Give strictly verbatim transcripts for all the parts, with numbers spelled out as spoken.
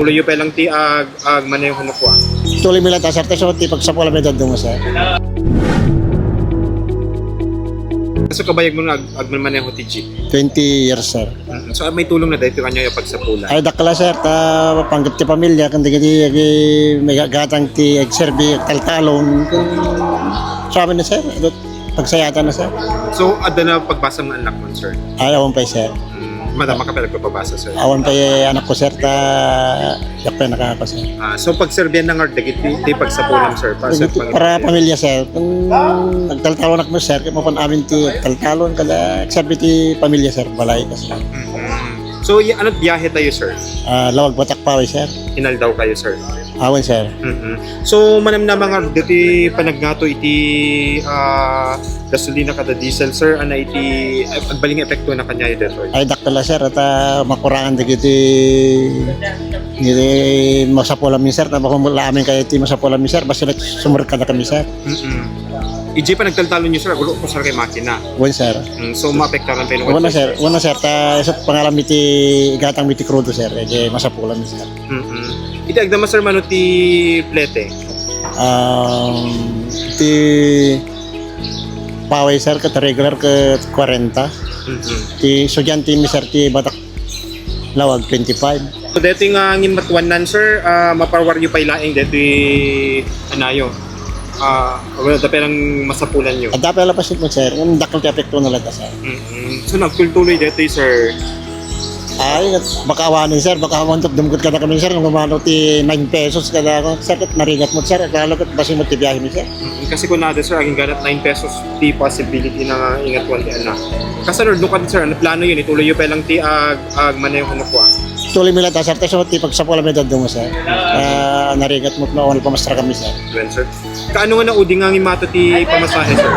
Tuloyyo pay lang ti ag-, agmaneho no kua. Tuloymi latta, sir, ta isu ti pagsapulam iti dadduma, sir. Isu kabayagmo nga ag-, agmamaneho ti jeep? Twenty years, sir. Mm. So, may tulongna daytoy kaniayo a pagsapulan? Ay, dakkel, sir, ta panggep ti pamilya, ken dagiti agi-, maigatang ti agserbi, agtaltalon. Ken, sabi na, sir, adda ti pagsayaatna, sir. So, adda na pagbasam nga annakmo, sir? Ay, awan pay, sir. Mm. Madama ka pay nagpapabasa, sir? Awan pay anakko, sir, ta diak pay nakaako, sir. Ah, so, pagserbianna ngarud dagiti ti pagsapulam, sir, para sa pamilya, sir. Ken agtaltalon anakmo, sir, ket mapan amin ti agtaltalon, kada agserbi ti pamilya, sir, balay, kas. Mm. So, y-, ano biyahe tayo, sir? Ah, Laoag, Batak, Paway, sir. Inaldaw kayo, sir? Awan, sir. Mm-mm. So, manamnama nga dagiti panaggato iti, ah, gasolina kada diesel, sir, ania iti ag-, agbalin nga epektona kaniayo daytoy? Ay, dakkel, sir, ta, ah, makurangan dagiti, dagiti masapulam, sir, ta, makumula amin kayo iti masapulam, sir, basta sumurek kadakami, sir. Mm-mm. Idiay panagtaltalon yo, sir, agulo ko, sir, kay makina. Wen, sir. Mm, so, maapektaran kayo no? Wen, sir. Wen, sir, ta, isu pangalam iti igatang mi ti krudo, sir, kay masapulam, sir. Mm-mm. Iti agdama, sir, mano ti plete? Um, ti Paway, sir, ket regular ket kwarenta. Mm-mm. Ti estudiante mi, sir, ti Batak Laoag, twenty-five. So, daytoy nga ngimatuannan, sir, ah, maparuaryo pay laeng daytoy anayo. Ah, well, adda pay lang masapulanyo? Adda pay lang bassit met, sir. Ngem dakkel ti epektona latta, sir. Mm-mm. So, nagtultuloy daytoy, sir? Ay, baka awanen, sir. Baka awan ket dumgit kadakami, sir, no mano ti nine pesos kada, sir, ket narigat met, sir. Lalo ket bassit met ti biyahe mi, sir. Mm, kasi kunada, sir, agingga nine pesos ti possibility nga ingatuan ti anak. Kasano, no kadi, sir, ano plano yun? Ituloy yo pay lang ti ag-, agmaneho no kua? Tuloymi latta, sir, ta isu ti pagsapulam iti dadduma, sir. Ah, narigat met no awan pamasahe kami, sir. Well, sir. Kaano nga naudi nga ngimmato ti pamasahe, sir?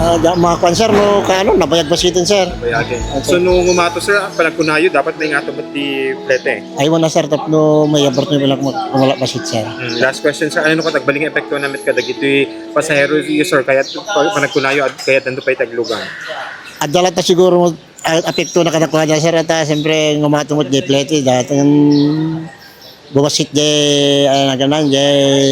Ah, da, makuan, sir, no, kaano, nabayag bassiten, sir. Nabayagen. Okay. So, no ngimmato, sir, panagkunayo, dapat maingato met ti plete? Ay, wen, sir, tapno mayaberto mi lang mag-, kumala bassit, sir. Hmm, last question, sir. Ano no ket agbalin nga epektona met kadagiti pasahero, sir, kayat pa-, panagkunayo, ad-, kayat addanto pay ti aglugan? Adda latta siguro a-, apektona kadakuada, sir, ta, siyempre, ngimmato met diay plete, dayta, bumabassit diay, ah, naganan, diay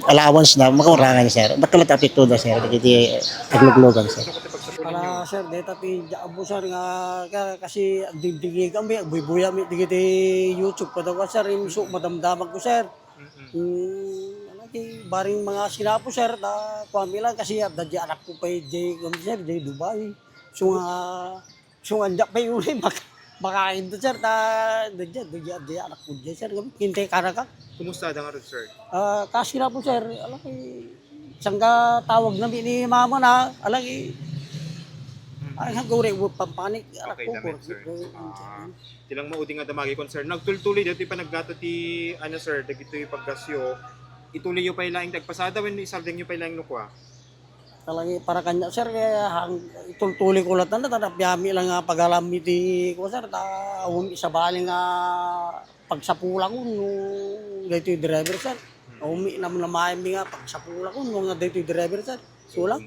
allowance na, makurangan, sir. Dakkel ti apektona, sir, dagiti agluglugan, sir. Ala, sir, dayta ti diak ammo, sir, nga ka-, kasi agdingdingig kami, agbuybuya mi dagiti YouTube, kadakuada, sir, isu madamdamag ko, sir. Mm, ano, ti bareng mga sinapo, sir, ta, kuan mi lang, kasi adda diay anakko pay diay, sir, diay Dubai. So, nga, so, nga, diak pay uray mak-, makainto, sir, ta, da diay, da diay, da diay anakko diay, sir, kami, kintay karaka. Kumusta da ngarud, sir? Ah, kasi na po, sir, alam, eh, sangga tawag na ni mama na, alam, eh, hmm, ay, hanggang uray, pampanik, anak ko, okay, damit, sir. Ah, ti lang maudi nga damagikon, sir. Nagtultuloy daytoy panaggato ti, ano, sir, dagitoy paggasyo. Ituloy yo pay laeng ti agpasada wenno isardeng yo pay laeng no kua? Talaga, para kaniak, sir, eh, hang-, itultuloy ko latta, ta napiami lang nga pagalam iti, ko, sir, ta, um, isabali nga pagsapulak no daytoy driver, sir. Hmm. Umi, namnamaen mi nga pagsapulak no nga daytoy driver, sir. Sula.